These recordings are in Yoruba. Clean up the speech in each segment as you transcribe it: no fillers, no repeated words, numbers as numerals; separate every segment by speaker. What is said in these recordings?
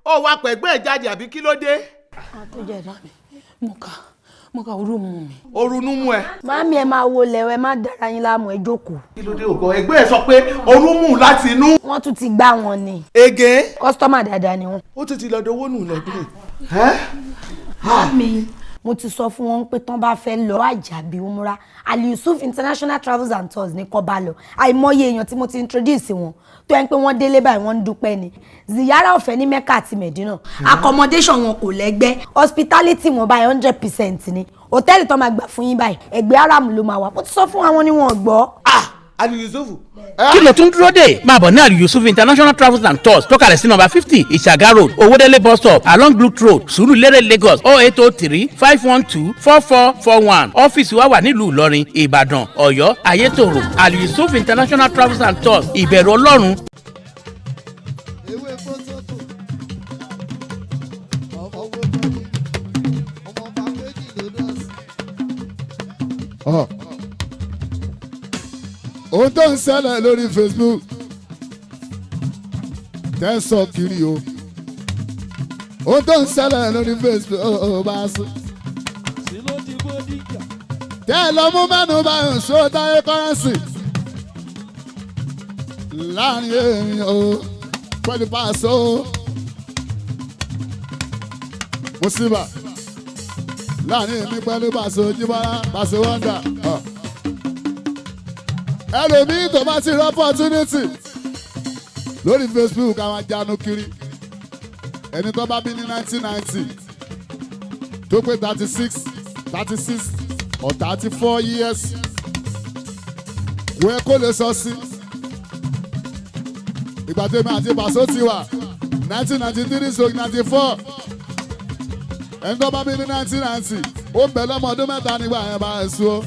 Speaker 1: Ó wá pẹ̀gbẹ́ ẹ̀ jáde, àbí kí ló dé?
Speaker 2: Àtúnjẹ dá.
Speaker 3: Mo kà, orú mu mi.
Speaker 1: Orunú mú ẹ.
Speaker 2: Màámi, ẹ máa wo lẹ̀wẹ̀, má dára yín láàmú, ẹ jókòó.
Speaker 1: Kí ló dé? Ògbọ́ ẹgbẹ́ ẹ sọ pé orun mú láti inú.
Speaker 2: Wọ́n tún ti gbá wọn ni.
Speaker 1: Ege.
Speaker 2: Customer dáadáa ni wọ́n.
Speaker 1: Ó tún ti lọ dowó nù lọ́dún yìí.
Speaker 2: Màámi, mo ti sọ fún wọn pé tán bá fẹ́ lọ àjàbí umra, Ali Yusuf International Travels and Tours ní kó bá lọ. Àìmọye èèyàn tí mo ti introduce wọn tó yẹn pé wọ́n délé báyìí, wọ́n ń dúpẹ́ ni. Ziyara ọ̀fẹ́ ní Mecca àti Medina, accommodation wọn kò lẹ́gbẹ́, hospitality wọn báyìí 100% ni. Hòtẹ́ẹ̀lì tó máa gbà fún yín báyìí, ẹgbẹ́ Haram ló máa wà. Mo ti sọ fún àwọn ni wọn gbọ́.
Speaker 1: Ah, Ali Yusuf.
Speaker 4: Kí ló tún dúró dè? Máa bọ̀ ní Ali Yusuf International Travels and Tours tó kalẹ̀ sí nọ́mbà 50, Ìṣàgá Road, Owódélé bus stop, along Blue Road, Sùúrùlérè, Lagos, 08035124441. Ọ́fíìsì wa wà nílùú Ìlọrin, Ìbàdàn, Ọ̀yọ́, Ayétòrò. Ali Yusuf International Travels and Tours, ìbẹ̀rù Ọlọ́run.
Speaker 5: Ewé kótótó ọmọ owó tọ́jú ọmọ ọba méjì ló dọ̀ sí.
Speaker 6: Ohun tó ń ṣẹlẹ̀ lórí Facebook tẹ́ ń sọ kiri o, ohun tó ń ṣẹlẹ̀ lórí Facebook ó bá sùn
Speaker 7: Sí ló ti Bódìjà.
Speaker 6: Tẹ́ ẹ lọ mú mẹ́nu bá ń sọ táyé kọ́rẹ́nsì láàrin èmi o pẹ̀lú Paso musiba, láàrin èmi pẹ̀lú Paso Jíbọ́lá, Paso Wonder. Ẹlòmíì tó bá ti rí opportunity lórí Facebook, àwọn ajanu kiri. Ẹni tó bá bí ní 1990 tó pé 36, 36 or 34 years, kò yẹ kó lè sọ sí. Ìgbà tèmi àti Paso ti wà, 1993 so 94, ẹni tó bá bí ní 1990, ó ń bẹ lọ́mọ ọdún 3 nígbà yẹn bá ẹ̀ sùn ó.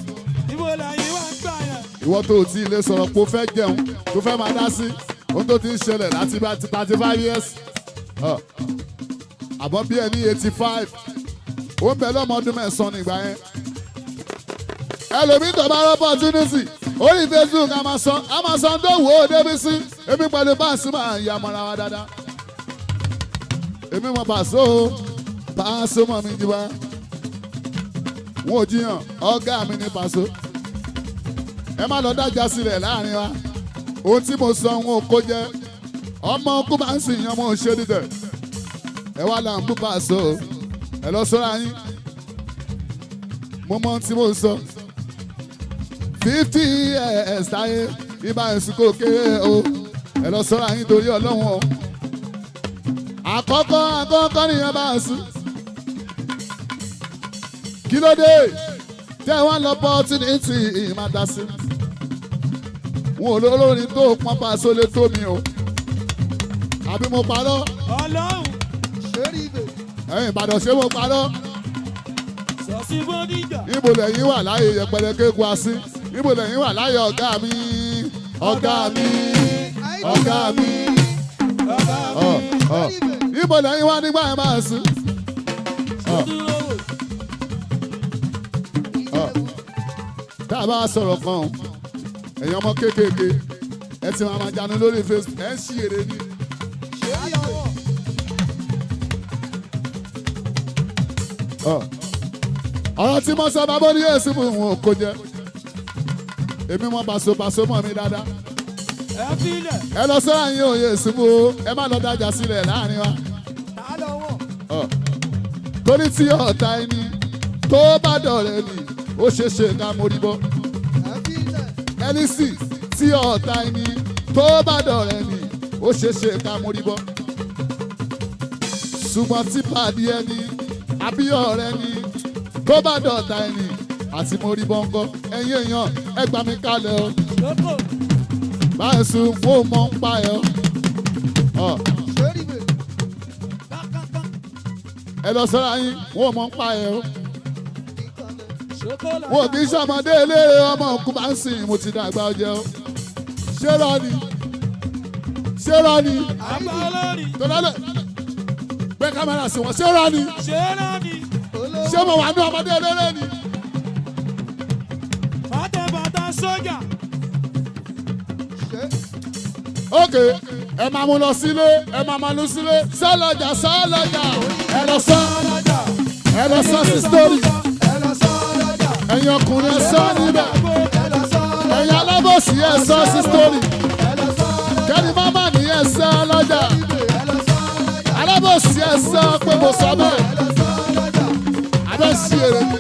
Speaker 7: Ibo lẹ́yìn wá ń gbà yẹn?
Speaker 6: Ìwọ tó ti lè sọ̀rọ̀ pé ó fẹ́ jẹun, tó fẹ́ máa dá sí ohun tó ti ń ṣẹlẹ̀ láti bá 35 years, àbọ̀ bí ẹni 85, ó ń bẹ lọ́mọ ọdún 9 nígbà yẹn. Ẹlòmíì tó bá rí opportunity orí Facebook, a máa sọ tó wò ó débi sí. Èmi pẹ̀lú Paso máa ń ya mọ́ra wa dáadáa. Èmi mọ Paso o, Paso mọ̀ mi jù wá. Wọn ò jiyàn, ọ̀gá mi ní Paso. Ẹ má lọ dájà sílẹ̀ láàrin wa. Ohun tí mo sọ, wọn ò kó jẹ. Ọmọ kú bá ń sìn yan, ọmọ òṣè dídẹ. Ẹ wá là ń bú Paso, ẹ lọ sọ́ra yín. Mo mọ ohun tí mo sọ. 50 years táyé ibà ẹ̀sùn kò kéré o. Ẹ lọ sọ́ra yín torí Ọlọ́run o. Àkọ́kọ́ àkọ́kọ́ nìyẹn bá a sùn. Kí ló dé tẹ́ wọ́n lọ opportunity ìmàdásí? Wọn ò lólórin tó pọ́n Paso lé tó mi o, àbí mo parọ́?
Speaker 7: Ọlọ́run.
Speaker 5: Ṣérí ibè.
Speaker 6: Ẹ̀yin Ìbàdàn, ṣé mo parọ́?
Speaker 7: Sọ sí Bódìjà.
Speaker 6: Níbo lẹ́yìn wà láyé yẹpẹrẹ kéku asín? Níbo lẹ́yìn wà láyé ọ̀gá mi, ọ̀gá mi, ọ̀gá mi?
Speaker 7: Ọ̀gá.
Speaker 6: Ọ̀ ọ̀, níbo lẹ́yìn wà nígbà yẹn máa sùn?
Speaker 7: Dúró wò.
Speaker 6: Ọ̀ tá a bá sọ̀rọ̀ kan, ẹ̀yin ọmọ kéékèèké, ẹ ti máa ma jánu lórí Facebook, ẹ̀ ń ṣí èrè ni.
Speaker 5: Ṣérí ibè.
Speaker 6: Ọ̀, ọ̀rọ̀ tí mo sọ, bàbá ní èsì fún òun ò kó jẹ. Èmi mọ Paso, Paso mọ̀ mi dáadáa.
Speaker 7: Ẹ filẹ̀.
Speaker 6: Ẹ lọ sọ́ra yín òye ìsìnkú o. Ẹ má lọ dájà sílẹ̀ láàrin wa.
Speaker 5: Ta lọ́wọ́.
Speaker 6: Ọ̀, torí tí ọ̀tá ẹni tó bá dọ̀rẹ́ ni, ó ṣeé ṣe ká mórí bọ́.
Speaker 5: Ẹ filẹ̀.
Speaker 6: Ẹni sì tí ọ̀tá ẹni tó bá dọ̀rẹ́ ni, ó ṣeé ṣe ká mórí bọ́. Ṣùgbọ́n tí pàdé ẹni àbí ọ̀rẹ́ ni tó bá dọ̀tá ẹni àti mórí bọ́ ńkọ́? Ẹ̀yin èèyàn, ẹ gbà mí kalẹ̀ o.
Speaker 7: Lóko.
Speaker 6: Báyìí sùn, wọ́n ò mọ̀ ń pa ẹ̀ ọ́.
Speaker 5: Ṣérí ibè.
Speaker 7: Kákáká.
Speaker 6: Ẹ lọ sọ́ra yín, wọ́n ò mọ̀ ń pa ẹ̀ o.
Speaker 5: Ìkànnì.
Speaker 7: Ṣókó làwọn.
Speaker 6: Wọn kì í ṣọmọdé eléré, ọmọ òkú bá ń sìn. Mo ti dàgbà ọjọ́ o. Ṣé rọ ni? Ṣé rọ ni?
Speaker 7: Àgbà olórí.
Speaker 6: Tó lọ́lẹ̀ gbé kámẹ́rà sí wọn, ṣé rọ ni?
Speaker 7: Ṣé náà ni?
Speaker 5: Olówó.
Speaker 6: Ṣé mo wà ní ọmọdé eléré ni?
Speaker 7: Bàtẹ bàtà sójà.
Speaker 5: Ṣé.
Speaker 6: Ok. Ẹ máa mú lọ sílé, ẹ máa máa lọ sílé. Sọ́lọ́jà sọ́lọ́jà, ẹ lọ sọ́, ẹ lọ sọ́ sí sítórì. Ẹ̀yin ọkùnrin ẹ sọ́ níbẹ̀. Ẹ̀yin alábòsí ẹ sọ́ sí sítórì. Kẹ́ni máma ní ẹ sọ́ lọ́jà. Alábòsí ẹ sọ́ pé mo sọ bẹ́ẹ̀. Abẹ́ sí èrè mi.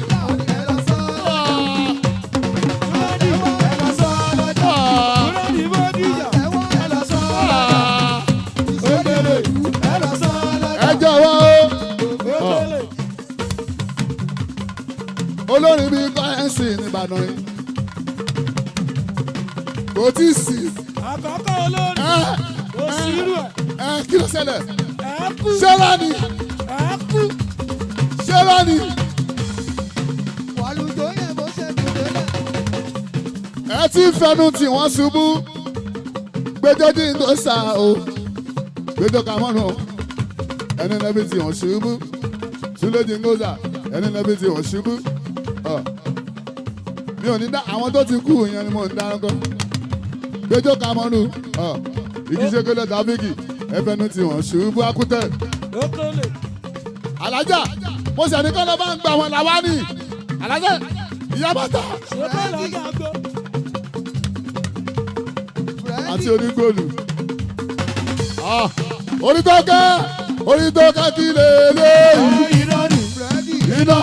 Speaker 6: Ẹ jọ̀wọ́ o. Olórin bíi kọ́hẹ́nsì nìbàdàn yìí. Kò tí ì sí.
Speaker 7: Àkọ́kọ́ olórin
Speaker 6: Ẹ
Speaker 7: kò sí irú ẹ̀.
Speaker 6: ẹ kí ló ṣẹlẹ̀?
Speaker 7: Ẹ kú,
Speaker 6: Ṣé ni?
Speaker 7: ẹ kú.
Speaker 6: Ṣé ni? Ẹ ti ń fẹnu tí wọ́n ṣubú. Gbẹjọ́ dín tó sà o. Gbẹjọ́ ka mọ́nu o. Ẹni lẹ́bi tí wọ́n ṣubú. Súlé dín tó sà. Ẹni lẹ́bi tí wọ́n ṣubú. Ọ̀. Mi ò ní dá àwọn tó ti kú yẹn ni mo ń dárúkọ. Gbẹjọ́ ka mọ́nu. Ọ̀. Ìjíṣẹ́gbẹ́lẹ̀ tàbíkì. Ẹ fẹnu tí wọ́n ṣubú akútẹ̀.
Speaker 7: Okele.
Speaker 6: Alájà mo ṣe ní kọ́lọ́ bá ń gba àwọn làwa ni. Alájà ìyá bàtà
Speaker 7: Okele ọjà gbó.
Speaker 6: àti onígbòlù. Ah, Onítọ́kẹ́ onítọ́kẹ́ kí lè léyìí. Iná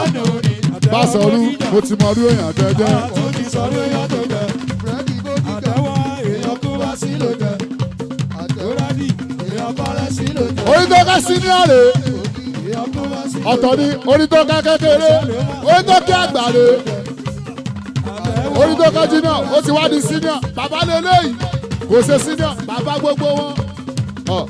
Speaker 6: bá sọ̀rọ̀ mo ti mọ orí èèyàn jẹjẹ.
Speaker 7: Àtúntì sọ̀rọ̀ èèyàn tó jẹ. Àtẹ̀wọ́ èèyàn kú wá sí ló jẹ. Búrẹ́dì èèyàn kọ́lẹ́ sí ló jẹ.
Speaker 6: Onítọ́kẹ́ senior rè
Speaker 7: Èèyàn kú wá sí ló jẹ.
Speaker 6: ọ̀tọ̀ ni onítọ́kẹ́ kékeré onítọ́kẹ́ àgbà rè onítọ́kẹ́ junior ó ti wá di senior bàbá lè léyìí kò ṣe senior bàbá gbogbo wọn. Ọ̀,